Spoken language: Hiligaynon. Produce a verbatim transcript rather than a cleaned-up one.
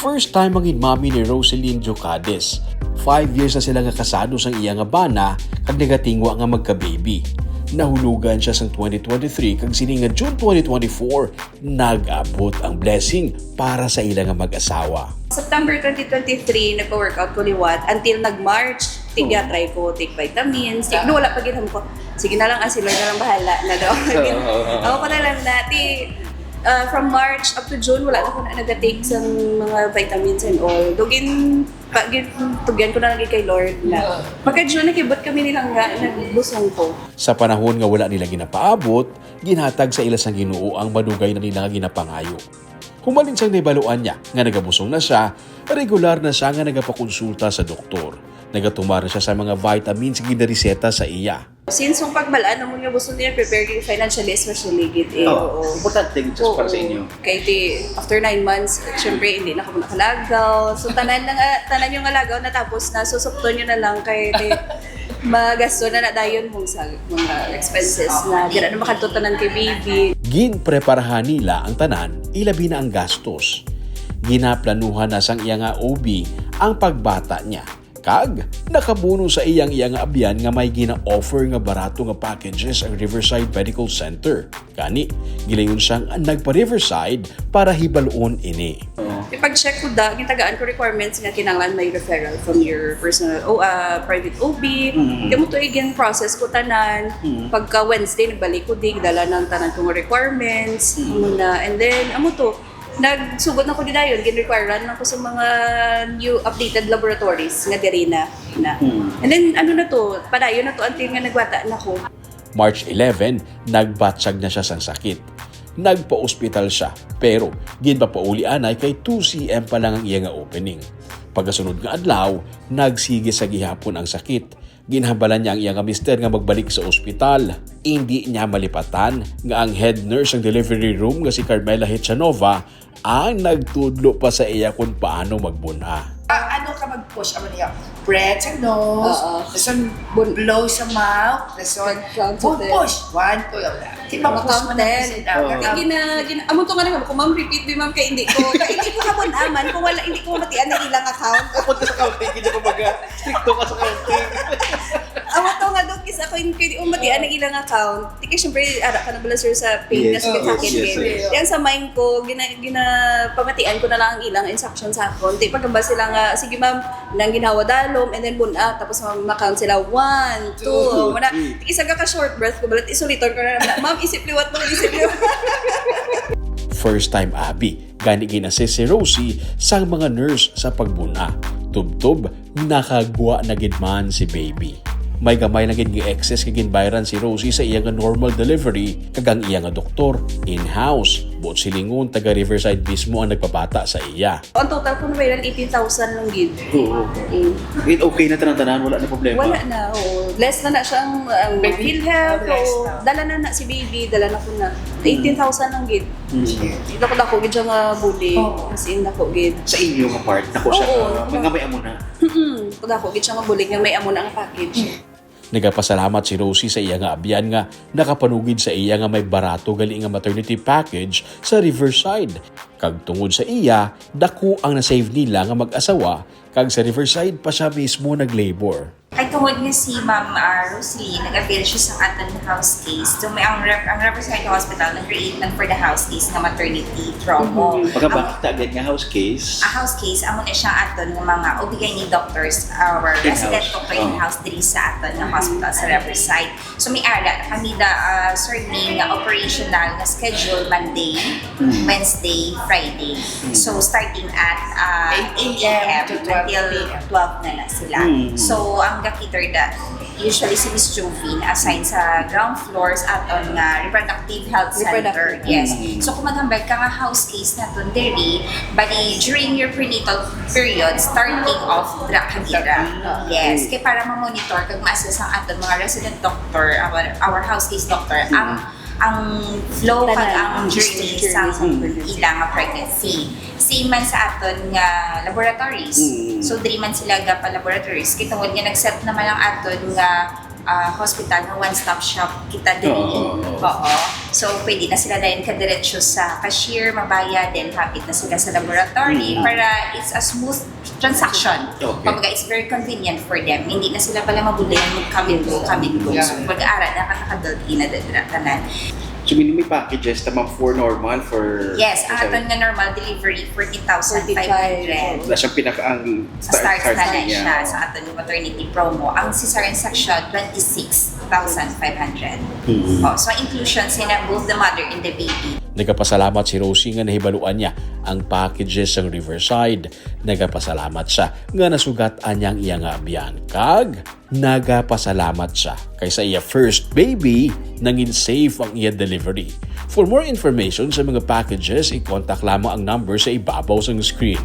First time ang mami ni Roseline Diocades. Five years na sila nga kasado sang iya nga bana kag nagatingwa nga magka-baby. Nahulugan siya sang twenty twenty-three kag sini nga June twenty twenty-four, nag-abot ang blessing para sa ila nga mag-asawa. September twenty twenty-three, nagpa-workout ko liwat until nag-March. Ti-, oh, try ko take vitamins. Take, ah, no, wala pa gid ko. Sige na lang, ah, si Lord na lang bahala na daw. Oo, oo, oo. Ako pa na lang na. Ti, ah, from March up to June, wala na ko na nag-take sa mga vitamins and all. Dugin, pa, gin, tugyan ko na lagi kay Lord na. Pagka June, nakibot kami nilang nga, nagbusong ko. Sa panahon nga wala nila ginapaabot, ginhatag sa ila sang Ginoo ang madugay na nila nga ginapangayo. Humalin sang nahibaluan niya nga nagabusong na siya, regular na siya nga nagapakonsulta sa doktor. Nagatumar na siya sa mga vitamins nga ginareseta sa iya. Since ang pagbalaan naman nga gusto niya, prepare kayo financially, especially gid eh. Oo. Oo. Importante gid siya para sa inyo. Kay ti, after nine months, syempre, hindi na kamo nakalagaw. So, tanan na nga, tanan yung alagaw natapos na, susupton nyo na lang kay ti, magasto na na dayon mong sa mga expenses na dira na makadto tanan kay baby. Ginpreparahan nila ang tanan, ilabi na ang gastos. Ginaplanuhan na sang iya nga O B ang pagbata niya. Kag nakabuno sa iyang iya nga abyan nga may gina-offer nga barato nga packages ang Riverside Medical Center. Gani, gilayon siyang nagpa-Riverside para hibaluon ini. Ipag-check ko da, gitagaan ko requirements nga kinahanglan may referral from your personal o ah, private O B. Mm. Kaya mo to, igin process ko tanan. Mm. Pagka Wednesday, nagbalik ko, di, dala ng tanan kong requirements. Mm. Muna. And then, amo to, nagsugod na ko di dayon, gin-requirean na ko sa mga new updated laboratories nga diri na. na. Mm. And then, ano na to, padayon na to until nga nagwata na ko. March eleven, nagbatyag na siya sang sakit. Nagpa-ospital siya, pero ginpapauli anay kay two C M pa lang ang iya nga opening. Pagkasunod nga adlaw, nagsigi sa gihapon ang sakit. Ginhambalan niya ang iya nga mister nga magbalik sa ospital. Indi niya malipatan nga ang head nurse sang delivery room nga si Carmela Hichanova ang nagtudlo pa sa iya kon paano magbun-a. Ah, ano ka mag-push? Amo niya, breath sa nose, Oo. Dason Bun- blow sa mouth, dason Count to ten. Push. One, two, di ba? Count ten. Kaya gina, gina, amo to nga naman, kung ma'am, repeat, di ma'am, kay hindi ko, kay hindi ko kabun-aman, kung wala, hindi ko matian na ilang account. Ako sa counting, hindi ko baga, stricto ka sa counting. Amo to nga, Dok, is ako yung pwede umatian na ilang account. Di kay syempre, ara ka na bala, sir, sa pain na Yes, sa yes, sakit yes, eh. yes. Yan sa mind ko, gina, ginapamatian ko na lang ang ilang instruction sa akon. Di pagkamba sila nga, "Sige, ma'am, nang ginhawa dalom," and then bun-a, tapos ma-, ma-count sila, "One, two, Two, wala." three. Di isa ka short breath ko, balat isuliton ko na, "Ma'am, isip liwat mo, isip liwat." First time abi, gani gin-assist si Rosie sang mga nurse sa pagbun-a. Tubtob, nakagwa na gid man si baby. May gamay lang gid nga excess nga ginbayran si Rosie sa iya nga normal delivery, kag ang iya nga doktor, in-house, buot silingon, taga Riverside mismo ang nagpabata sa iya. Ang total ko nabayran eighteen thousand lang gid. Oo. Mm. It okay na tanan-tanan, wala na problema. Wala na, oo. Less na na siyang ang Baby, PhilHealth, less oo. na. Dala na na si baby, dala na ko na. Eighteen thousand lang gid. Mm. Dako-dako gid siya nga bulig. Oo. As in, dako gid. Sa inyo nga part, dako siya Oo. nga, nga may amo na. Mm-mm. Dako gid siya nga bulig nga may amo na nga package. Nagapasalamat si Rosie sa iya nga abyan nga nakapanugid sa iya nga may barato gali nga maternity package sa Riverside. Kag tungod sa iya, dako ang na-save nila nga mag-asawa, kag sa Riverside pa siya mismo nag-labor. Kay tungod nga si Ma'am, ah, Rosalie, nag-avail siya sa aton nga house case. So, may ang, rep- ang Riverside Hospital nag-create man for the house case nga maternity trauma. Mhm. Ang Pagkabakta gid nga house case. A house case, amo na siya aton nga mga O B G Y N doctors, our In-house. Resident doctor Oh. in-house diri sa aton nga hospital sa Riverside. So, may ara na kami da, ah, sir, may nga operational nga schedule Monday, Mm. Wednesday, Friday. Mm. So, starting at ah, Eight A M eight A M to twelve until P M. twelve na na sila. Mm. So, ang ga-cater da, usually si Miss Jovin assign sa ground floor sa aton nga reproductive health center. Reproductive. Yes. Mm. So, kung maghambal ka nga house case naton diri, bali during your prenatal period, starting off dra ka dira. Yes. Kay para ma-monitor kag ma-assess ang aton mga resident doctor, our, our house case doctor, ang ang flow kag Tanan. ang journey Journey sa sa pregnancy. ila nga pregnancy. Si Same man sa aton nga laboratories. Mm. So, diri man sila gapa laboratories. Kay tungod nga nag-set naman ang aton nga ah, hospital nga one-stop shop kita diri. Oo, oo. Oo. So, pwede na sila dayon kadiretso sa cashier, mabayad, then hapit na sila sa laboratory Mm. para it's a smooth transaction. Okay. Kumbaga, it's very convenient for them. Hindi na sila pala mabulayan mag-come and go, come and go. So, Yeah. pag-aara na, nakaka-built in na dira tanan. So, may, may packages ta, ma'am, for normal, for... Yes, for ang aton nga normal delivery, forty thousand five hundred. Na siyang pinaka ang Start, start na lang niya. Siya sa aton nga maternity promo. Ang cesarean section, twenty-six thousand five hundred. Mm. Oh, so, inclusion sina both the mother and the baby. Nagapasalamat si Rosie nga nahibaluan niya ang packages sang Riverside. Nagapasalamat siya nga nasugat-an niya ang iya nga abyan. Kag nagapasalamat siya kay sa iya first baby, nangin safe ang iya delivery. For more information sa mga packages, i-contact lamang ang number sa ibabaw sang screen.